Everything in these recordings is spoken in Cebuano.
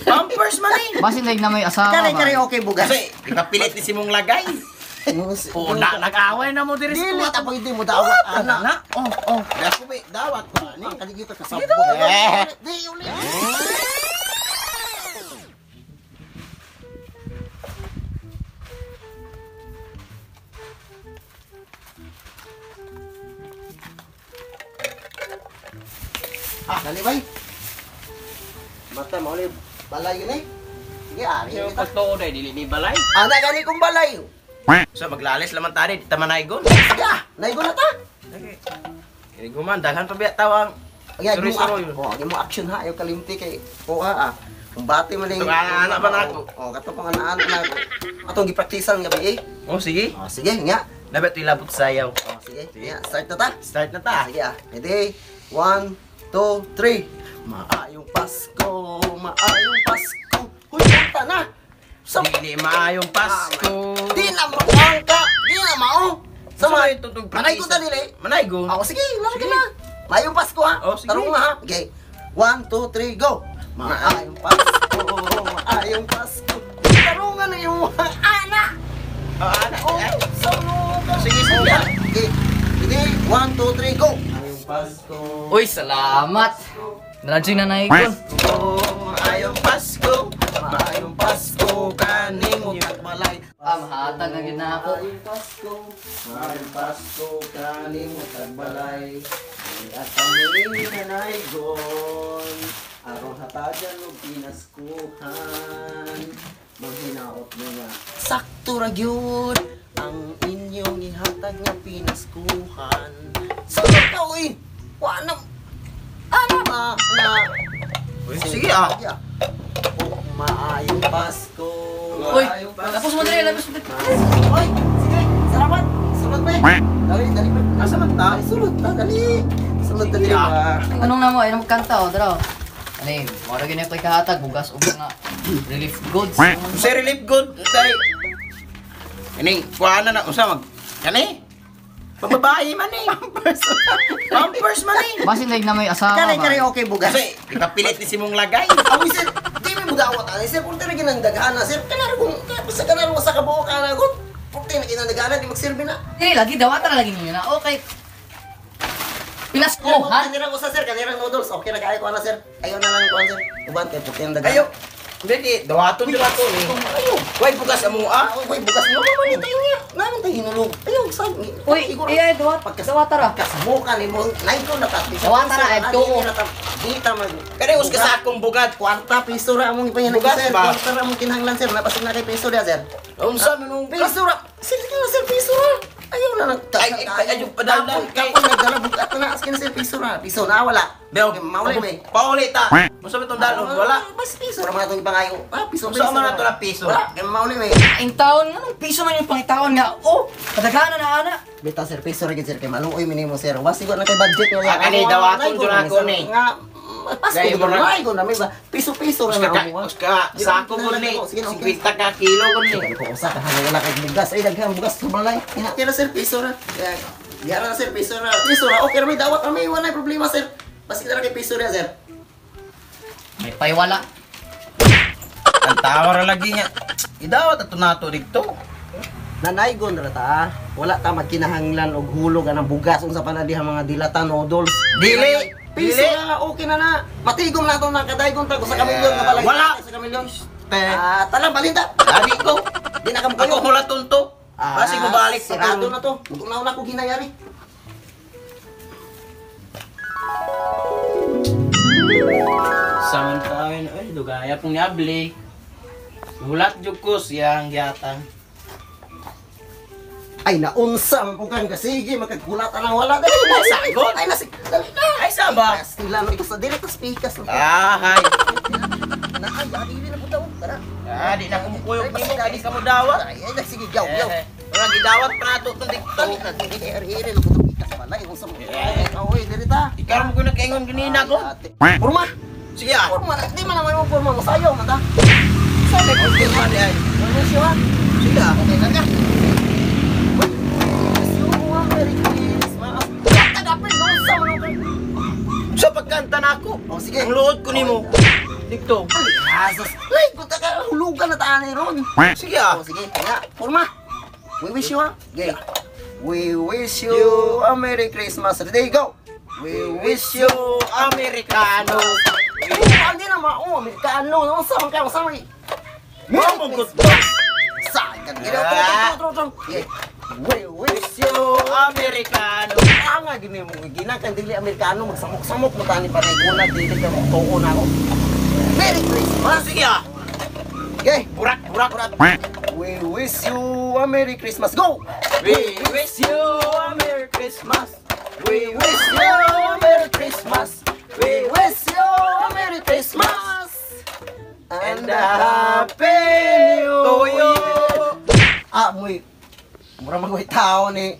Pampers man eh. Basin like na may asawa Kare ba? kare okay bugas. Kasi ipapilit ni simong lagay. Oh, na nag-away na mo diri sa Dili tuwa. ta pwede mo dawat ana. Na. Oh, oh. Dako be dawat pa ni. Ang kaligita ka sabot. Eh. Di uli. Ah, dali bay. Basta mo ulit balay yun eh. Sige, ari Yung kita. pagtuo day dili ni balay. Ana gani kong balay. So maglalis laman tani di ta manaygon. Sige, ah, naigo na ta. Kini guman daghan pa biya tawang. Ay, Sorry, mo sorry. Oh, mo action ha, ayaw kalimti kay kuha ah. Kung bati man Itong anak-anak ba na ako? Oh, kato pang anak-anak na ako. Atong gipraktisan gabi eh. Oh, sige. Oh, sige, nga. Dapat ilabot sayaw. Oh, sige, nga. Start na ta. Start na ta. Sige ah. Ready? 1, 2, 3. Maayong Pasko, maayong Pasko. Huy, kanta na. Sa Dili maayong Pasko. Di na maangka, di na mao. Sa Sa mga tutug Manay ko ta dili. Manay go. Ako sige, laro ka na. Maayong Pasko ha. Oh, sige. Tarong ha. Okay. 1, 2, 3, go. Maayong Pasko, maayong Pasko. Tarungan na yung ana. Oh, ana. Oh, sa ka. Sige, sige. Okay. Sige, 1, 2, 3, go. Maayong Pasko. Uy, salamat. Naladyo'y nanaygon. Oh, maayong Pasko. Maayong Pasko kaninyo tagbalay. Ah, mahatag na gid na ako. Maayong Pasko, maayong Pasko kaninyo tagbalay. At kami nanaygon, aron hatagan og pinaskuhan. Manghinaot mo nga. Sakto ra gyud ang inyong ihatag nga pinaskuhan. Sa ka oy. Wa na ana ba na Uy, sige ah. Oh, maayong Pasko. Uy, tapos mo diri, tapos mo diri. Uy, sige, salamat. Sulod ba? Dali, dali ba? Asa man ta? Ay, sulod ta, dali. Sulod dali ah. ba? Anong na mo, ay magkanta oh, dara. Ano eh, mara gini ko'y kahatag, bugas o mga relief goods. Sa relief good tay. Ini kuha na na usa mag kani. Pambabae man eh. Pampers. Pampers man eh. Basin like na may asawa Kare, ba? kare, okay, bugas. Kasi ipapilit ni simong lagay. Awi, sir, di may mudawat ani, sir. Punta na ginang dagana, sir. Kanaro kung, sa kanaro sa kabuo ka na, kung punta na ginang dagana, di magsilbi na. Dili lagi dawatan na lagi ninyo na. Okay. Pinaskuhan. Kanirang usa, sir, kanirang noodles. Okay na kaayo ko na, sir. Ayaw na lang ko, sir. Uban, kay puti ang dagana. Ayo. Hindi, dawaton dira to ni. Ayaw. Way bugas amo ah. Ah, uy, bugas mo. Mama, tayo niya. Naman tayo hinulog. Ayaw, sabi. Uy, eh, dawat, dawata ra. Kasbukan ni mo, naiko na ta. Dawata ra, eh, tuo. Dita mag. Kani us ka sa akong bugad. Kwarta piso ra among ipahinag Bugas sir. ba? Kwarta ra among kinahanglan sir. Napasig na kay piso ra sir. Unsa man nung Piso ra. Sir, sige na sir, piso ra. Ayaw na nag. Ay, ay, ay, ay, padaldan. Kapoy nagdala bugat na askin sir piso ra. Piso na wala. Beo, Maulay may. Pauli ta. Unsa man tong dalon? Wala. Bas piso ra man atong ipangayo. Ah, piso Unsa man ato na piso? Wala, kay maulay may. Ang taon nga nung piso man yung pangitaon nga. Oh, kadaghanan na ana. Bita sir, piso ra gid sir kay maluoy minimo sir. Wasigo na kay budget nga. Ah, kani, dawaton jud ako ni. Nga Pasko Gay, gid murag- na ko na may ba. Piso-piso ra Uska na ka, amo. uska sako ko ni. 50 ka kilo ko ni. Ko usa ka wala kay bugas. Ay daghang bugas sa balay. Kira sir piso ra. Yara na sir piso ra. Piso ra. Okay ra may dawat ra may wala problema sir. Basta ra kay piso ra sir. May paywala. Ang tawa ra lagi nga. Idawat ato nato didto. Nanaygon ra ta. Wala ta magkinahanglan og hulog anang bugas unsa pa na diha mga dilata noodles. Dili. Piso Dili. na okay na na. Matigom na to na kadaygon ta sa kamilyon ka balay. Wala. Sa kamilyon. Te. Ah, tala balinta. Dali ko. Di na kam Ako hulaton to. Basi mo balik pa Sirado to. na to. Una-una ko ginayari. Saman tayo, ay, dugaya pong niabli. Hulat jud ko siyang giyatan. Ay naunsa man pud kang kasige makagkulat ang wala dali na. Sagot. Ay nasig dali na. Ay, saba. Pastila no ito sa dili tas pikas. Ah, hay. Na ay dili na pud taon. Tara. Ah, di na kumukuyog nimo kay di ka mo dawat. Ay ay sige yaw yaw. Eh, wala gidawat pa nato tong dikto. Dali na dili kay eri no pud pikas balay unsa mo. Ay oy dili ta. Ikaw mo ko nakaingon ganina ko. Porma. Sige ah. Porma na di man naman mo porma mo sayo man ta. Sabi ko pirma di ay. Ano siya? Sige ah. Okay lang ka. Wish you a Merry Christmas. Tagapin no sa mo Sa pagkanta na ako. Oh, sige. Ang luod ko nimo. Dito. Asas. Lay, kunta ka hulugan na taan ni ron. Sige ah. Oh, sige, kaya, forma. We wish you, ah. Okay. We wish you a Merry Christmas. Ready, go! We wish you Amerikano. Oh, hindi na mao, Amerikano. No, sa ka, sa may. Merry Christmas. Sa ka, gina. Okay. We wish you Amerikano. Anga gini mo gina kan dili Amerikano magsamok-samok mo tani panay guna dili ka mo tuo na ako. Merry Christmas. Sige ah. Okay. Burak, burak, burak. We wish you a Merry Christmas. Go! We wish you a Merry Christmas. We wish you a Merry Christmas. We wish you a Merry Christmas. And a Happy New Year. Ah, muy. Mura magoy tao ni.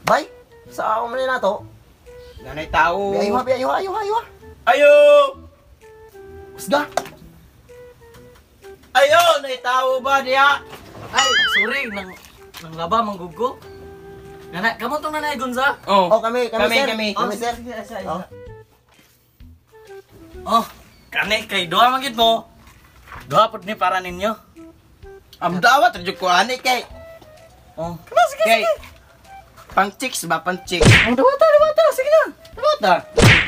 Bay, sa ako man na to. Nanay tao. Ayuha, ayuha, ayuha, ayuha. Ayo! Usga. Ayo, nay tao ba diya? Ay, sorry nang nang laba manggugo. Nanay, kamo tong nanay Gonza? Oh. Oh, kami, kami, Kami, sir. kami. Kami, sir. Oh. Oh, kani kay duha man gid mo. Duha pud ni para ninyo. Ang dawat jud ko ani kay. Oh. Kay. Pang chicks ba, pang chicks. Oh, duwata, duwata, sige na. Duwata.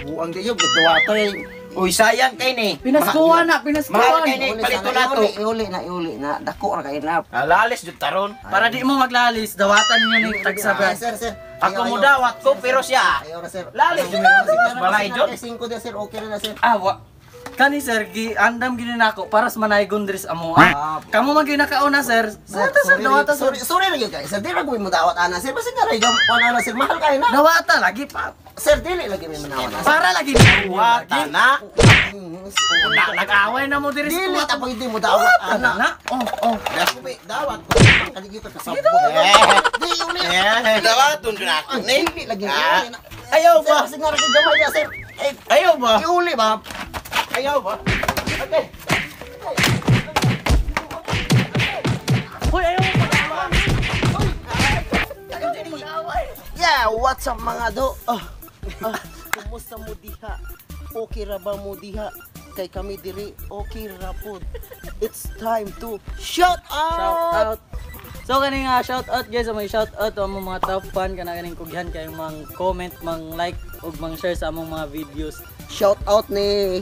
Buang di yung duwata eh. Uy, sayang kay ni. Pinaskuhan na, Mahal pinaskuhan. kay ni Uli palito sana, na to. Iuli, iuli na, iuli na. Dako ra kayo na. Alalis jud taron. Para di mo maglalis, dawatan ninyo ni Ah, tagsabat. sir, sir. Ako Ayaw, mo ayaw. dawat ko pero siya. Ayaw na, sir. Lalis jud na. Balay jud. Singko dia, sir. Okay na, sir. Ah, wa. Kani sir, gi andam gini nako para sa manaygon diri sa amo. Ah. Kamo man gyud nakauna sir. Sir, sir, dawata sir. Sorry, sorry na yun, guys. Sir, di ra ko mo dawat ana, sir. Basta nga ra yung kuan ana, sir. Mahal kayo na. Dawata lagi pa. Sir, dili lagi may manawat. ana, sir. Para lagi Wata na. Nag-away na mo diri sa Dili kuwata. ta pwede mo dawat ana. Na. Oh, oh. Dawat, dawat. Kaligito ka sa. Di uli. Eh, dawaton jud ako ni. Dili lagi. Ah. Iuli na. Ayaw Sir, ba? basta nga ra kay gamay niya, sir. Eh, Ayaw ba? iuli ba? Ayaw ba? Okay. Hoy, ayaw mo Yeah, what's up mga do? Ah, ah, kumusta mo diha? Okay ra ba mo diha? Kay kami diri, okay ra pod. It's time to shout out! Shout out. So kani nga shout out guys, may shout out among mga top fan kana kaning kughan kayo mang comment, mang like ug mang share sa among mga videos. Shout out ni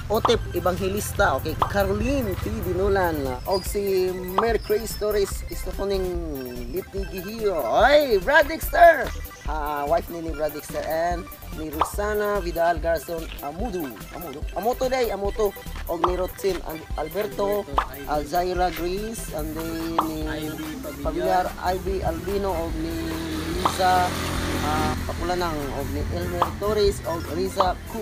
Otep Evangelista, okay, Carlene T. Dinulan, og si Mary Grace Torres, Istofoning Litigihio, ay, Brad Dexter, wife ni Brad Dexter, and ni Rosana Vidal Garzon Amudu, Amudu, Amoto day, Amoto, og ni Rotsin Alberto, Alzaira Grace, and then ni Ivy Pabiliar. Pabiliar, Ivy Albino, og ni Lisa Papulanang, og ni Elmer Torres, og Riza Ku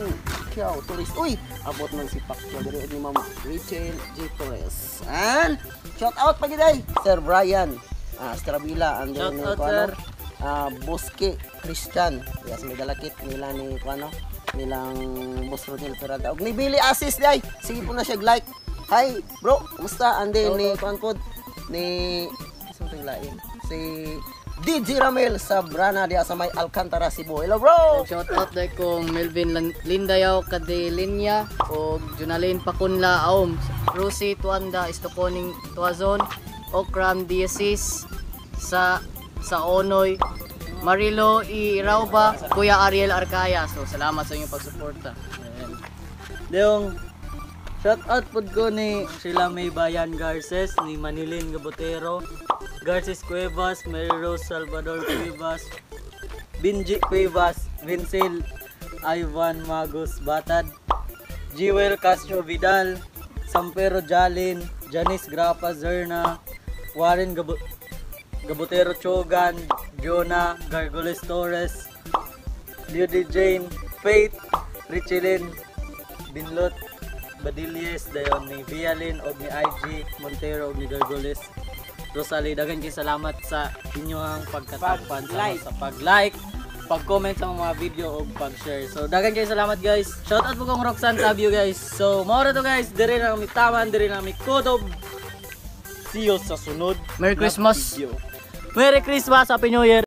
Kiao Torres. Uy, abot man si Pacquiao diri og ni Mama Rachel J. Torres. And shout out pa giday Sir Brian Stravila, and then Shout ni out, kuano, sir. Bosque Christian. Yes, may dalakit nila ni kuano nilang Boss Rodel Peralta. Og ni Billy Asis day. Sige po na siya like. Hi, bro. Kumusta? And then ni kuan pod ni something lain. Si DJ Ramel sa Brana diya sa may Alcantara, Cebu. Hello, bro. Shout out dahil kong Melvin Lindayaw Cadelinya o Junalyn Pacunla Aom, Rosie Tuanda Istoconing Tuazon, Okram Diocese sa Onoy, Marilo Irauba, Kuya Ariel Arcaya. So salamat sa inyong pagsuporta. Ayan. Diyong shout out pud ko ni Sheila May Bayan Garces, ni Manilin Gabotero, Garces Cuevas, Mary Rose Salvador Cuevas, Benji Cuevas, Vincel Ivan Magos Batad, Jewel Castro Vidal, Sampero Jalin, Janice Grapa Zerna, Warren Gabotero Chogan, Jonah Gargoles Torres, Leo Jane, Faith, Richelin, Binlot, Badilles, dayon ni Vialin, og ni IG, Montero, og ni Gargoles, Rosalie. Daghan kay salamat sa inyong pagkatapan sa pag-like, pag-comment sa mga video og pag-share. So daghan kay salamat guys. Shout out po kong Roxanne Tabio guys. So mao ra to guys, diri na kami taman, diri na kami kutob. See you sa sunod Merry na Christmas. video. Merry Christmas, Happy New Year.